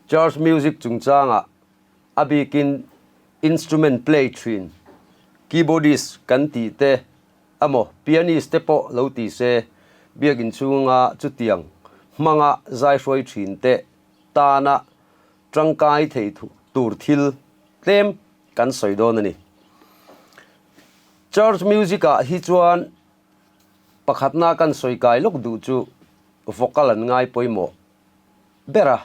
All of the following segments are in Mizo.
Church music chungchangah a bikin instrument play thin, keyboardist kan tih te emaw pianist te pawh lo ti se, biakin chhunga chutiang hmanga zaihruai thin te tana tangkai thei tur thil tlem kan sawi dawn a ni. Church music ah hi chuan pakhatna kan sawi kai lawk duh chu vocal an ngai pawimawh ber a.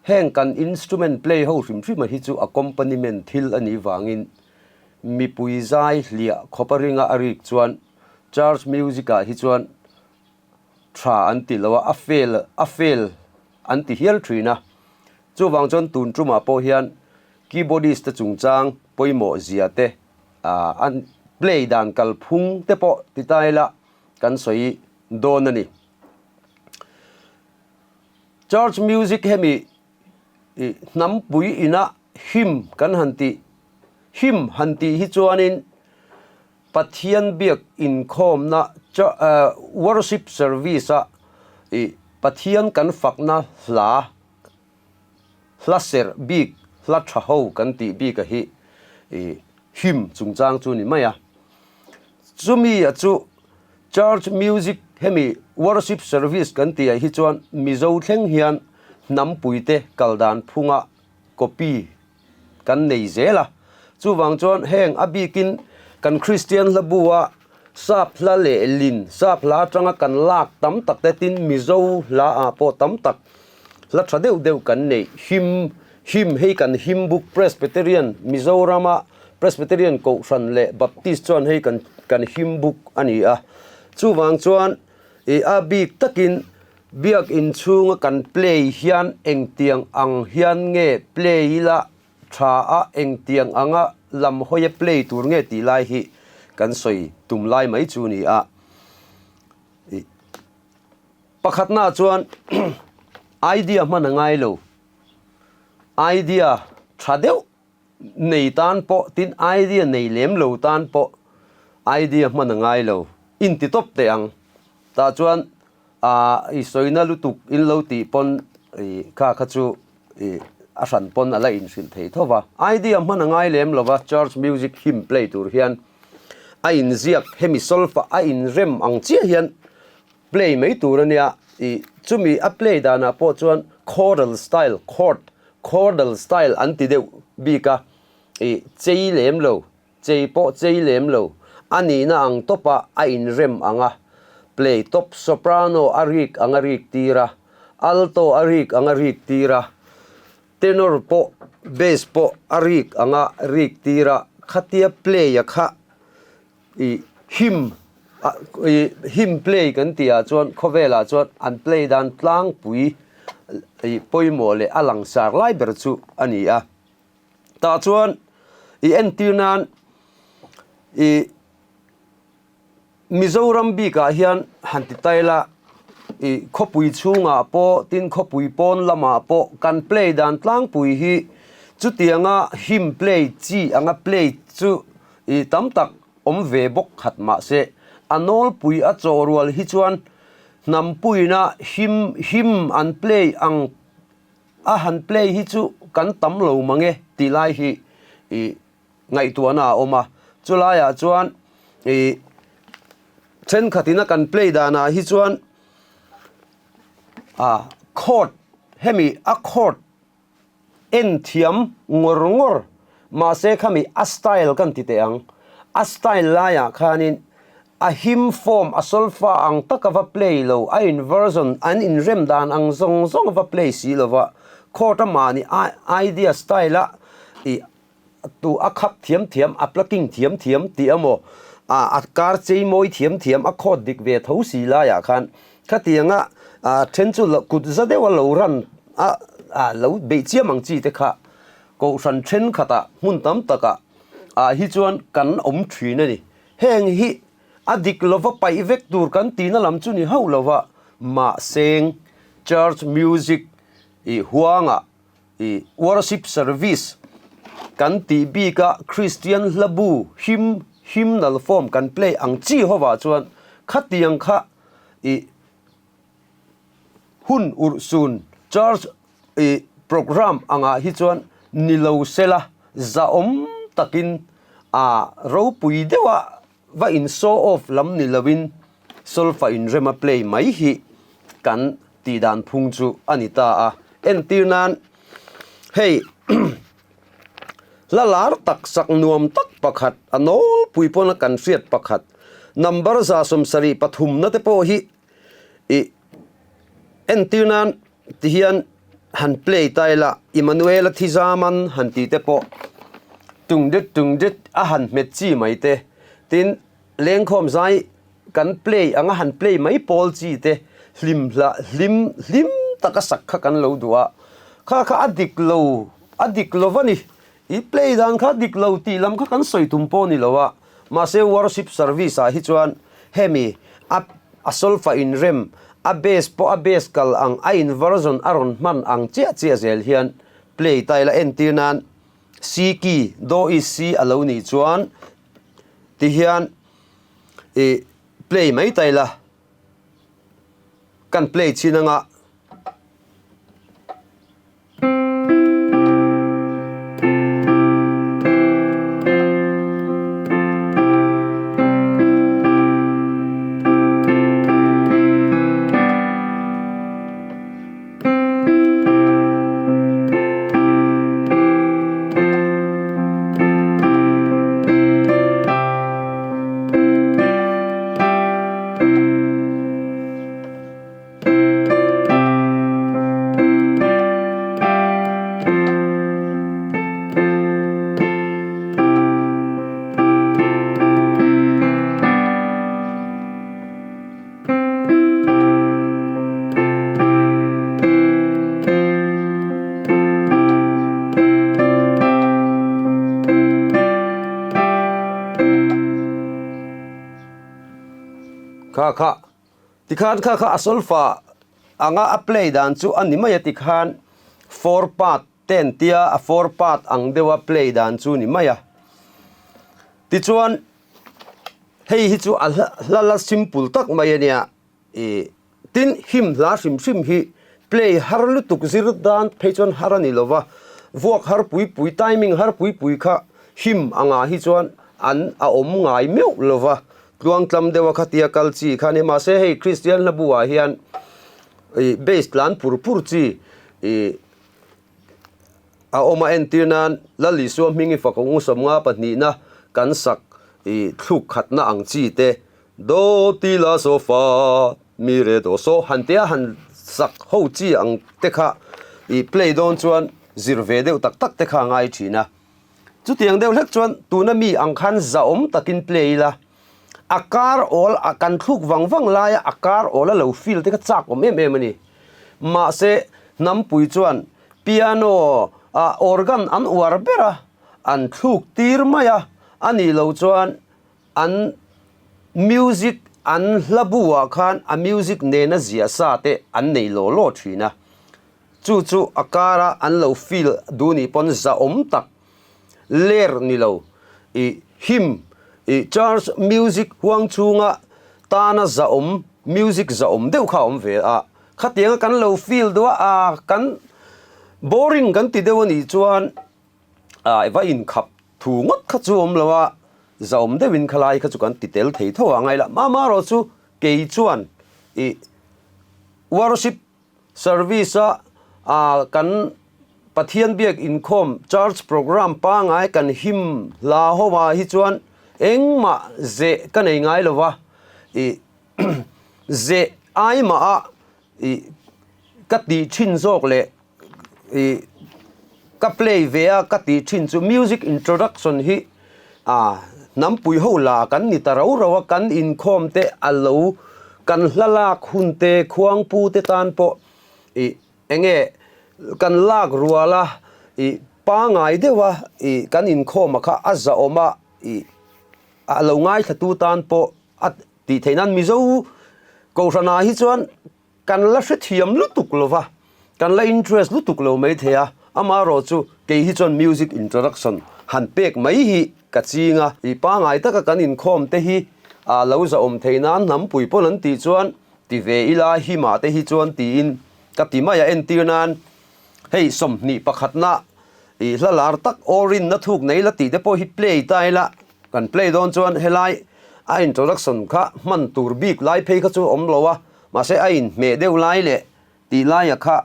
Heng kan instrument play ho hrim hrima hi chu accompaniment thil a nih vangin mipui zai hliah khawpa ringa a rik chuan church music ah hi chuan tha an ti lo a, a fail a fail an ti hial thin a. Chuvang chuan tun tumah pawh hian keyboardist te chungchang pawimawh zia te an play dan kalphung te pawh ti ta ila kan sawi dawn a ni. Church music hemi hnampui ina hymn kan han tih, hymn han tih hi chuanin Pathian biak inkhawmna worship service a Pathian kan fakna hla, hla serh bik, hla tha ho kan tih bik a hi hymn chungchang chu ni mai a. Chumi a chu Church music hemi worship service kan tih ah hi chuan Mizo thleng hian hnampuite kal dan phunga copy kan nei zel a. Chuvang chuan heng a bikin kan Kristian hla bu a sap hla leh lin, sap hla atanga kan lak tam tak te tin Mizo hla ah pawh tam tak hla tha deuh deuh kan neih him him hei kan him book Presbyterian Mizorama Presbyterian Kohhran leh Baptist chuan hei kan kan him book a ni a. Chuvang chuan ih a bik takin Biak inchhunga kan play hian engtiang ang hian nge play ila tha a, engtiang anga lam hawia play tur nge tih lai hi kan sawi tum lai mai chu ni a. Ih pakhatnaah chuan idea hman a ngai lo, idea tha deuh nei tan pawh tin idea nei lem lo tan pawh idea hman a ngai lo inti tawp teh ang. Tah chuan ah i sawina lutuk in lo tih pawn ih kha kha chu ih a hran pawn a la inhrilh thei tho va. Idea hman a ngai lem lo va, church music hymn play tur hian a inziak hemi solfa a inrem ang chiah hian play mai tur a nia. Ih chumi a play danah pawh chuan choral style, chord, chordal style an ti deuh bik a, ih chei lem lo. Chei pawh chei lem lo, a nihna ang tawpah a inrem ang a, play top soprano a rik ang a rik tir a, alto a rik ang a rik tir a, tenor pawh bass pawh a rik ang a rik tir a, khatia play a kha ih hymn a ih hymn play kan tih ah chuan khawvelah chuan an play dan tlangpui ih pawimawh leh a langsar lai ber chu a ni a. Tah chuan i entir nan i Mizoram bikah hian han ti ta ila i khawpui chhungah pawh tin khawpui pawn lamah pawh kan play dan tlangpui hi chutianga him play chi anga play chu i tam tak awm ve bawk khat mahse a nawlpui a chawh rual hi chuan hnampuina him him an play ang A han play hi chu kan tam lo mang e tih lai hi ih ngaihtuahna a awm a, chulaiah chuan ih thenkhatin a kan play danah hi chuan ah chord hemi a chord en thiam ngawr ngawr mahse khami a style kan ti teh ang a style laiah khanin A him form, a solfa ang taka va play lo, a inversion, an inrem dan ang zawng zawng a va play si lo va, chord a mahni idea style a ih tu a khap thiam thiam, a plucking thiam thiam tih emaw, a kar chei mawi thiam thiam, a chord dik ve tho si laiah khan khatianga then chu kut za deuha lo run a lo beih chiam ang chi te kha kohhran thenkhatah hmun tam takah ah hi chuan kan awm thin a ni. Heng hi a dik lova paih vek tur kan tihna lam chu ni hauh lova, mahseng church music ih huangah ih worship service kan tih bika Kristian hla bu hymn hymnal form kan play ang chi hovah chuan khatiang kha ih hun urhsun church ih. Programme angah hi chuan ni lo sela zahawm takin a ropui deuha va in show off lam ni loin solfa inrema play mai hi kan tihdan phung chu a ni ta a. Entir nan hei hla lar tak sak nuam tak pakhat a nawlpui pawna kan hriat pakhat number 73 na te pawh hi I entir nan ti hian han play ta ila Emmanuel-a thi zaman han tih te pawh tung det tung det a han hmet chi mai te tin lengkhawm zai kan play anga han play mai pawl chi te hlim hlah hlim hlim taka sak kha kan lo duh a kha kha a dik lo a dik lo va ni I play dan kha dik lo tih lam kha kan sawi tum pawh ni lo a, mahse worship service ah hi chuan hemi a a solfa inrem, a bass pawh a bass kal ang a in version a rawn hman ang chiah chiah zel hian play ta ila entir nan C key, Do is C a lo nih chuan ti hian i play mai ta ila kan play chin anga. Kha kha. Tikhan kha kha a solfa anga a play dan chu a ni mai a tikhan four part te an tia a four part ang deuha play dan chu ni mai a. Tichuan hei hi chu a hla la simple tak mai a nia ih tin him hla hrim hrim hi play har lutuk zir dan phei chuan har a ni lo va, vuak har pui pui timing har pui pui kha him angah hi chuan an a awm ngai meuh lo va. Tluangtlam deuha khatia kal chi kha a ni. Mahse hei Kristian hla buah hian ih base tlan pur pur chi ih a awm a entir nan Lal Isua hming i fak ang u 50 pahnihna kan sak ih thluk khatna ang chi te Do ti la so fa mi re do so han tia han sak ho chi ang te kha ih play dawn chuan zir ve deuh tak tak te kha a ngai thin a. Chutiang deuh hlek chuan tuna mi ang khan zahawm takin play ila, a kar awl a kan thluk vang vang laia a kar awl a lo feel te kha chak awm em em a ni. Mahse, hnampui chuan piano ah organ an uar ber a, an thluk tir mai a, a nih loh chuan an music an hla bu ah khan a music nena ziah sa te an nei law law thin a. Chu chu a kara an lo feel duh nih pawn zahawm tak ler ni lo i him i church music huang chhunga tana zahawm music zahawm deuh kha a awm ve a, khatianga kan lo feel duh a a kan boring kan ti deuh a nih chuan a va inkhap thu ngawt kha chu awm lo a, zahawm deuhin khalai kha chu kan ti tel thei tho a ngaih lah mama erawh chu kei chuan i worship Service a ah kan Pathian biak inkhawm church program pangai kan him hla ho ah hi chuan engmah zeh ka nei ngai lo va, ih zeh ai mah a ih ka tih thin zawk leh ih ka play ve a ka tih thin chu music introduction hi ah hnampui ho la kan ni ta rau rau a kan inkhawm te a lo kan hla lak hun te khuangpu te tan pawh ih eng nge kan lak rual a ih pangai deuh a ih kan inkhawm a kha a zahawm a ih a lo ngaithla tu tan pawh a tih theih nan Mizo kohhran ah hi chuan Kan la hrethiam lutuk lo va, kan la interest lutuk lo mai thei a, amaherawh chu kei hi chuan music introduction han pek mai hi ka ching a, i pangai taka kan inkhawm te hi a lo zahawm thei nan hnampui pawn an tih chuan ti ve ila himah te hi chuan tiin ka ti mai a, entir nan Hei 21 na i hla lar tak aw rinna thuk nei la tih te pawh hi play ta ila, kan play dawn chuan helai a introduction kha hman tur bik lai phei kha chu awm lo a, mahse a inhmeh deuh lai leh tih laia kha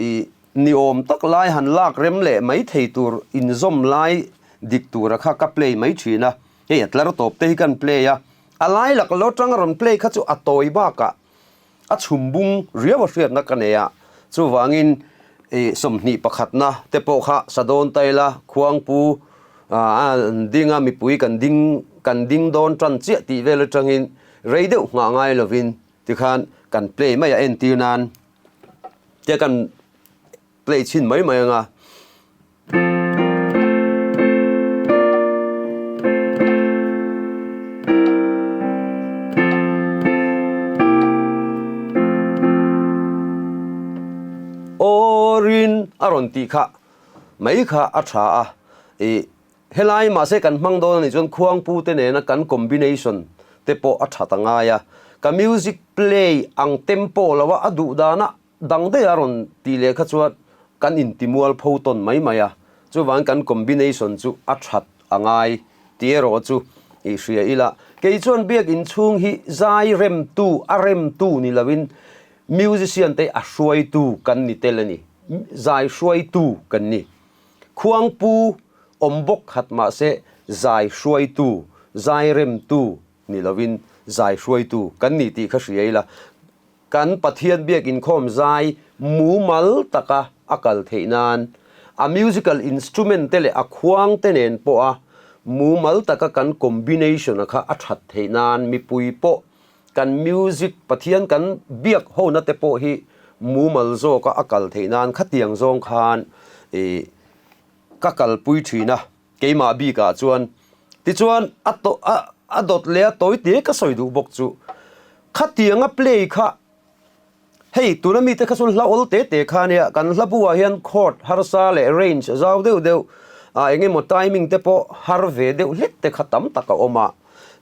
i ni awm tak lai han lak rem leh mai thei tur inzawm lai dik tura kha ka play mai thin a, hei a tlar tawp te hi kan play a, a lai lak lo tanga rawn play kha chu a tawi bakah a chhum bung riau a hriatna ka nei a, chuvangin i 21 na te pawh kha sa dawn ta ila Khuangpu a ding a mipui kan ding kan ding dawn tan chiah tih vel atangin rei deuh nghah ngai lovin tikhan kan play mai a entir nan te kan play chhin mai mai anga. Aw rin a rawn tih kha mai kha a tha a, ih helai mahse kan hmang dawn a nih chuan khuangpu te nena kan combination te pawh a that a ngai a, ka music play ang tempo lo a a duh dana Dang daih a rawn tih leh kha chuan kan intimual pho tawn mai mai a, chuvangin kan combination chu a that a ngai tih erawh chu i hria ila. Kei chuan biakinn chhung hi zai remtu, a remtu ni loin musician te a hruaitu kan ni tel a ni, zai hruaitu kan ni. Khuangpu awm bawk khat mahse zai hruaitu, zai remtu ni loin zai hruaitu kan ni tih kha hria ila. Kan Pathian biak inkhawm zai mumal taka a kal theih nan a musical instrument te leh a khuang te nen pawha mumal taka kan combination a kha a that theih nan mipui pawh kan music Pathian kan biak hona te pawh hi mumal zawka a kal theih nan khatiang zawng khan ih ka kalpui thin a keimah bikah chuan tichuan a tawh a a dawt leh a tawi te ka sawi duh bawk chu khatianga play kha hei tuna mite kha chuan hla awl te te kha ania kan hla buah hian chord harsa leh range zau deuh deuh ah eng emaw timing te pawh har ve deuh hlek te kha tam tak a awm a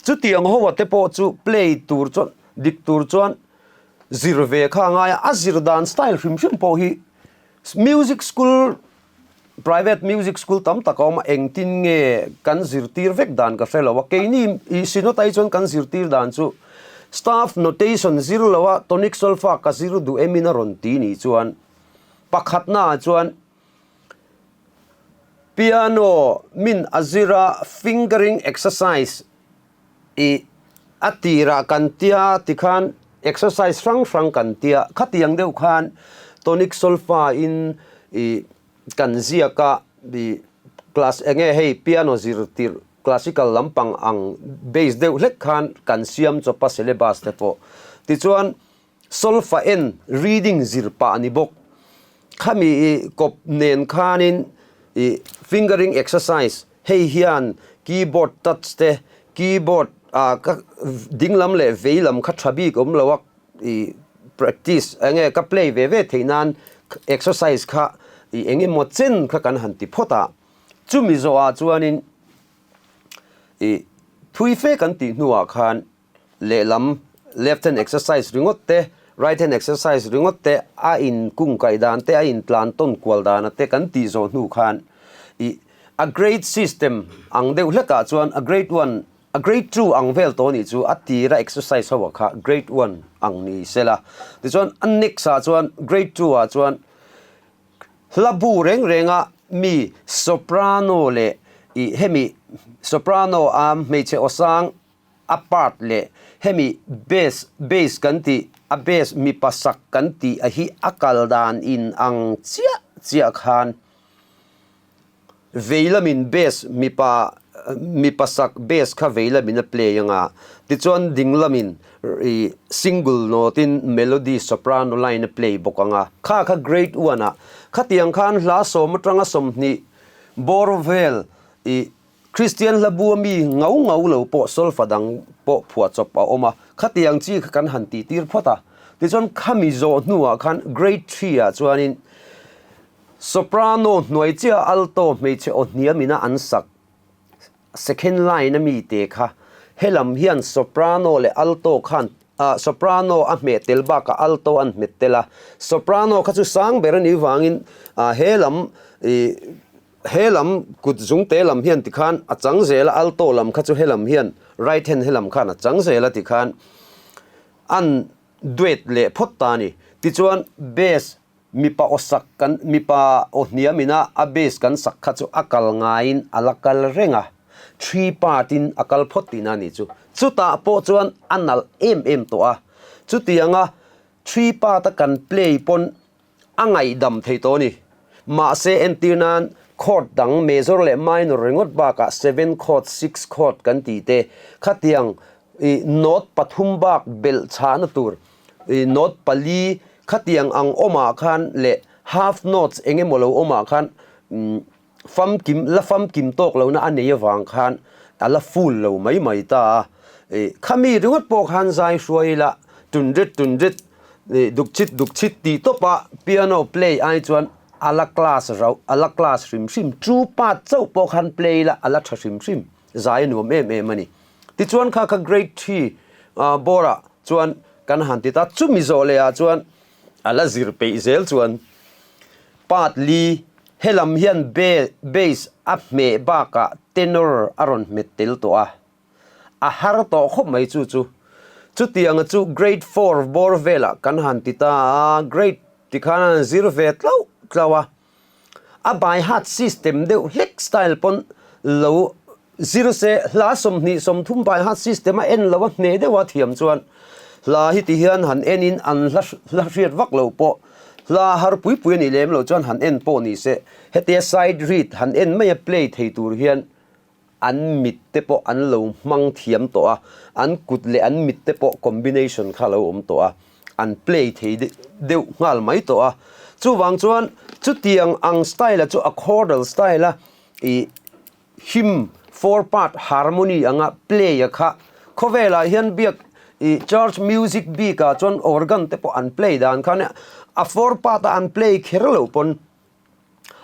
chutiang ho te pawh chu play tur chuan dik tur chuan zir ve kha a ngai a a zir dan style hrim hrim pawh hi music school Private music school tam tak a awm a, engtin nge kan zirtir vek dan ka hre lo a, keini i Synod-ah hi chuan kan zirtir dan chu staff notation zir lo a tonic solfa ka zir duh emin a rawn ti nih chuan pakhatnaah chuan piano min a zir a fingering exercise i a tirah kan tia tikhan exercise hrang hrang kan tia khatiang deuh khan tonic solfa in i Kan ziak a i class enge hei piano zir tirh classical lampang ang base deuh hlek khan kan siam chawp a syllabus te pawh. Tichuan solfa en reading zir pah a ni bawk. Khami i kawp nen khanin i fingering exercise hei hian keyboard touch te keyboard ah ka dinglam leh veilam kha tha bik awm lo a i practice enge ka play ve ve theih nan exercise kha i eng emaw chen kha kan han ti phawt a, chumi zawhah chuanin i thui fe kan tih hnuah khan lehlam left hand exercise ringawt te right hand exercise ringawt te a in kung kaih dan te a in tlan tawn kual dana te kan tih zawh hnu khan i a grade system ang deuh hlekah chuan a grade one A grade two ang vel tawh nih chu a tira exercise ho ah kha grade one ang ni sela. Tichuan a next ah chuan grade two ah chuan hla bu reng reng a mi soprano leh ih hemi soprano a hmeichhe aw sang a part leh hemi bass bass kan tih a bass mipa sak kan tih a hi a kal dan in ang chiah chiah khan Veilamin bass mipa mipa sak bass kha veilamin a play anga, tichuan dinglamin ih single note-in melody soprano line a play bawk anga, kha kha grade one ah khatiang khan hla sawm atanga 20 bawr vel ih Kristian hla bua mi ngau ngau lo pawh solfa dang pawh phuah chawp a awm a, khatiang chi kha kan han tih tir phawt a, tichuan khami zawh hnuah khan grade three ah chuanin Soprano hnuai chiah alto hmeichhe aw hniam ina an sak second line a mi te kha helam hian soprano leh alto khan Soprano a hmeh tel bakah alto an hmet tel a, soprano kha chu sang ber a nih vangin he lam ih he lam kut zungte lam hian tikhan a chang zel a, alto lam kha chu he lam hian right hand he lam khan a chang zel a tikhan an duet leh phawt ta a ni. Tichuan bass Mipa aw sak kan mipa aw hniam ina a bass kan sak kha chu a kal ngaiin a la kal reng a, three part in a kal phawt tihna a nih chu. Chutah pawh chuan a nalh em em tawh a, chutianga three part a kan play pawn a ngaihdam thei tawh a ni. Mahse entir nan chord dang major leh minor ringawt bakah seven chord, six chord kan tih te khatiang ih note pathum bak belh chhahna tur I note pali khatiang ang awmah khan leh half notes eng emaw lo awmah khan famkim la famkim tawk lohna a nei avang khan a la full lo mai mai ta a. I khami ringawt pawh khan zai hruai ila tun rit tun rit i duk chit duk chit tih tawpa piano play ai chuan a la class rauh a la class hrim hrim two part chauh pawh khan play ila a la tha hrim hrim zai a nuam em em a ni. Tichuan kha kha grade three bawrah chuan kan han ti ta, chumi zawh leh ah chuan a la zir peih zel chuan part li helam hian bass a hmeh bakah tenor a rawn hmet tel tawh a, a har tawh khawp mai chu chu. Chutianga chu grade four bawr velah kan han ti ta a, grade tikhan a han zir ve tlauh tlauh a, a by heart system deuh hlek style pawn lo Zir se, hla 20 30 by heart system a en lo a hneh deuh a thiam chuan hla hi ti hian han en in an hla hla hriat vak lo pawh hla har pui pui a nih lem loh chuan han en pawh ni se hetia side read han en mai a play thei tur hian an mit te pawh an lo hmang thiam tawh a, an kut leh an mit te pawh combination kha a lo awm tawh a, an play thei deuh nghal mai tawh a. Chuvang chuan chutiang ang style a chu a chordal style a ih Hymn, four part harmony anga play a kha. Khawvelah hian biak i church music bikah chuan organ te pawh an play dan khan a four part a an play kher loh pawn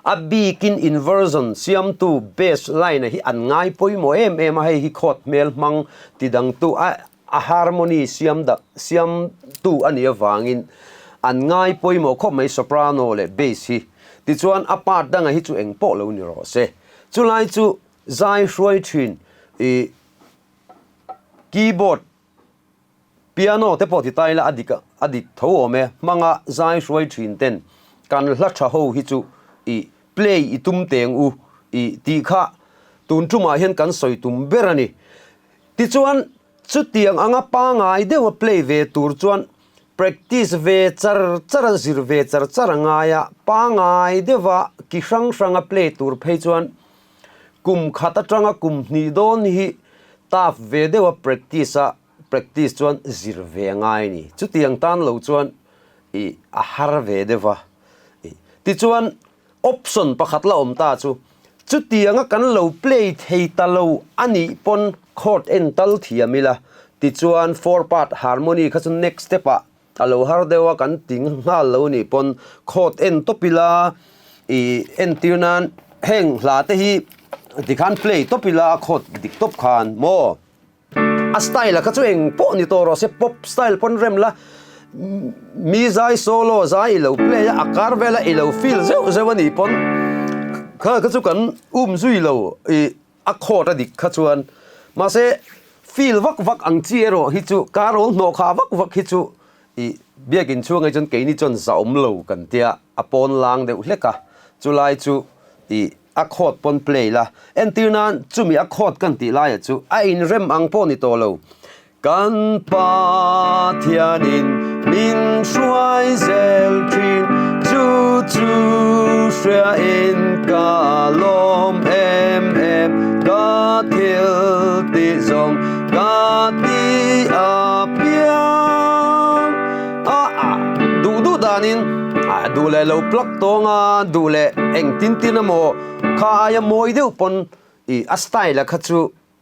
a bikin inversion siamtu bass line a hi an ngai pawimawh em em a, hei hi chord hmel hmang ti dangtu a a harmony siam dah siamtu a nih avangin an ngai pawimawh khawp mai soprano leh bass hi. Tichuan a part danga hi chu eng pawh lo ni rawh se. Chulai chu zai hruai thin i keyboard, piano te pawh ti ta ila a dik a dik tho awm e, hmanga zai hruai thin ten kan hla tha ho hi chu i play i tum teng u i tih kha tun tumah hian kan sawi tum ber a ni. Tichuan chutiang anga pangai deuha play ve tur chuan Practice ve char char a zir ve char char a ngai a, pangai deuha ki hrang hranga play tur phei chuan kum khat atanga kum hnih dawn hi tough ve deuha practice a practice chuan zir ve a ngai a ni. Chutiang tan lo chuan ih a har ve deuha ih tichuan Option pakhat la awm ta chu, chutianga kan lo play thei ta lo a nih pawn chord en tal thiam ila, tichuan four part harmony kha chu next step ah a lo har deuh a kan ti nghal lo nih pawn chord en tawp ila ih entir nan heng hla te hi tikhan play tawp ila a chord dik tawp khan maw. A style a kha chu eng pawh ni tawh rawh se pop style pawn rem la mi zai solo zai i lo play a a kar vela i lo feel zeuh zeuh a nih pawn kha kha chu kan um zui lo i a chord a dik kha chuan mahse feel vak vak ang chi erawh hi chu karawl hnawh kha vak vak hi chu i biakin chhung ai chuan keini chuan zahawm lo kan tia a pawn lang deuh hlek a chulai chu i A chord pawn play la. Entir nan chumi a chord kan tih laia chu a inrem ang pawh ni tawh lo. Kan Pathianin min hruai zel thin chu chu hriain ka lawm em em ka thil tih zawng ka ti a piang a duh duh danin duh leh lo plug tawng a duh leh eng tin tin emaw kha aia mawi deuh pawn ih a style a kha chu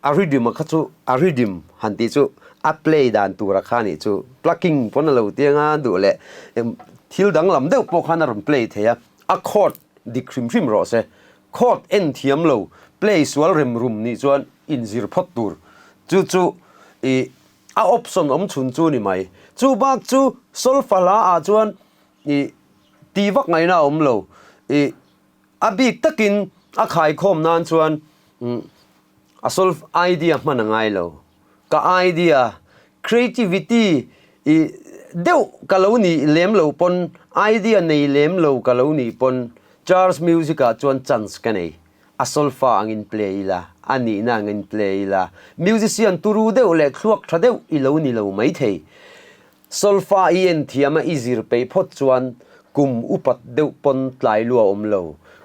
a rhythm a kha chu a rhythm han tih chu a play dan tur a kha nih chu plucking pawn a lo tiang a duh leh thil danglam deuh pawh khan a rawn play thei a a chord dik hrim hrim rawh se chord en thiam lo play sual rem rum nih chuan inzir phawt tur chu chu ih. A option awm chhun chu ni mai. Chu bak chu solfa hla ah chuan ih tih vak ngaihna a awm lo. Ih a bik takin a khaikhawm nan chuan a solf idea hman a ngai lo. Ka idea, creativity ih deuh ka lo nih lem lo pawn idea nei lem lo ka lo nih pawn church music ah chuan chance ka nei. A solfa angin play ila, a nihna angin play ila, musician turu deuh leh thluak tha deuh i lo ni lo maithei. Solfa i en thiam a i zir peih phawt chuan kum upat deuh pawn tlai lua awm lo.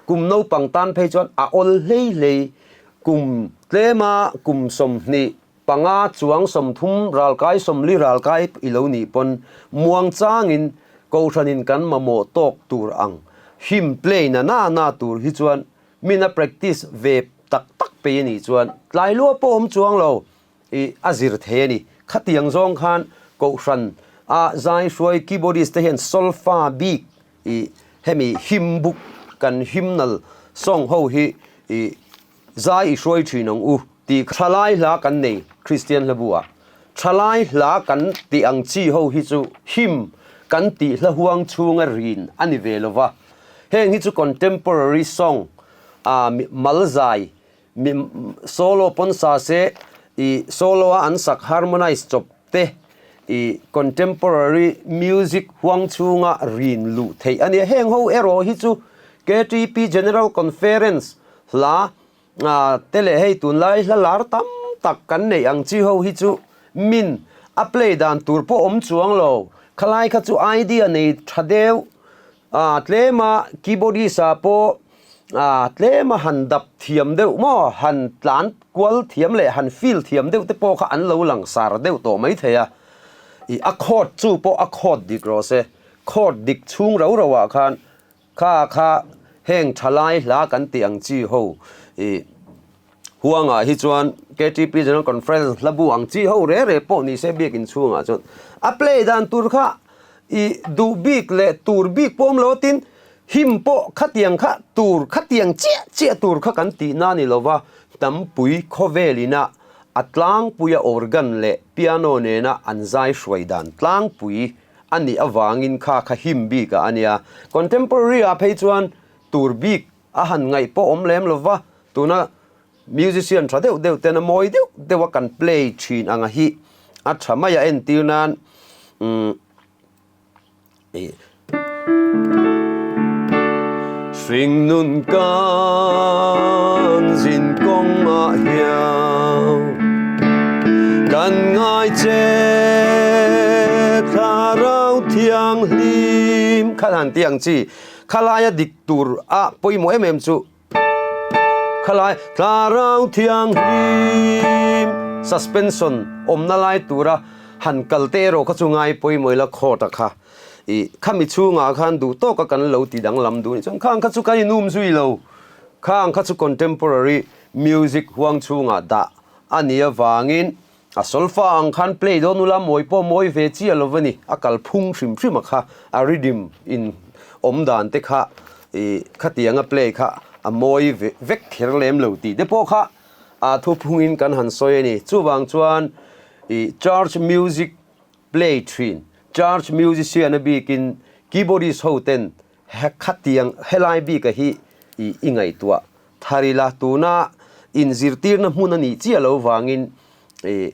Kum naupang tan phei chuan a awl hlei hlei. Kum tlema kum 20, chuang 30 ralkai 40 ralkai i lo nih pawn muang changin Kohhranin kan mamawh tawk tur ang him play na na na tur hi chuan min a practice ve tak tak pei a nih chuan tlai lua pawh awm chuang lo i a zir thei a ni. Khatiang zawng khan Kohhran a zai hruai keyboardist te hian solfa bik i hemi hymn book kan hymnal song ho hi i zai i hruai thin ang u tih thalai hla kan nei Kristian hlabu ah. Thalai hla kan tih ang chi ho hi chu hymn kan tih hla huang chhunga rin a ni ve lova. Heng hi chu contemporary song a mal zai Mi solo pawn sa se i solo a an sak harmonize chawp te i contemporary music huang chhunga rin luh theih a nia. Heng ho erawh hi chu KTP General Conference hla te leh hei tunlai hla lar tam tak kan neih ang chi ho hi chu min a play dan tur pawh awm chuang lo. Khalai kha chu idea nei tha deuh A tlema keyboardist ah pawh a tlema han dap thiam deuh maw, han tlan kual thiam leh han feel thiam deuh te pawh kha an lo langsar deuh tawh mai thei a. I a chord chu pawh a chord dik rawh se, chord dik chhung rau rau ah khan kha kha heng thalai hla kan tih ang chi ho i Huangah hi chuan KTP General Conference hlabu ang chi ho re re pawh ni se biakin chhungah chuan a play dan tur kha i duh bik leh tur bik pawm lo tin him pawh khatiang kha tur khatiang chiah chiah tur kha kan tih na ni lova tampui khawvel ina a tlangpuia organ leh piano nena an zai hruai dan tlangpui a nih avangin kha kha him bik ah a nia. Contemporary ah phei chuan tur bik A han ngaih pawh awm lem lo va, tuna musician tha deuh deuh ten a mawi deuh deuh a kan play thin anga hi a tha mai a entir nan umm ih Hringnun kan zin kawng ah hian kan ngai che thlarau thianghlim kha han tih ang chi Khalaia dik tur a pawimawh em em chu khalai Thlarau Thianghlim suspension awmna lai tura han kal te erawh kha chu ngai pawimawh ila court a kha ih khami chhungah khan duh tawka kan lo ti danglam duh anih chuan khang kha chu kan inum zui lo khang kha chu contemporary music huang chhungah dah a nih avangin A solfa ang khan play dawn ula mawi pawh mawi ve chiah lo va ni. A kal phung hrim hrim a kha, a rhythm in awm dan te kha i khatiang a play kha a mawi vek kher lem lo tih te pawh kha a thuphungin kan han sawi a ni. Chuvang chuan i church music play thin, church musician a bikin keyboardist ho ten Khatiang helai bika hi i i ngaihtuah thar ila, tuna inzirtirna hmun a nih chiah lo vangin i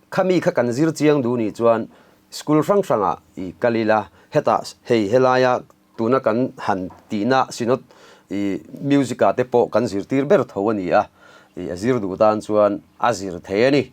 khami kha kan zir chiang duh nih chuan school hrang hrangah i kal ila, hetah hei helaia tuna kan han tihna Synod i music ah te pawh kan zirtir ber tho a ni a, i a zir duh tan chuan a zir thei a ni.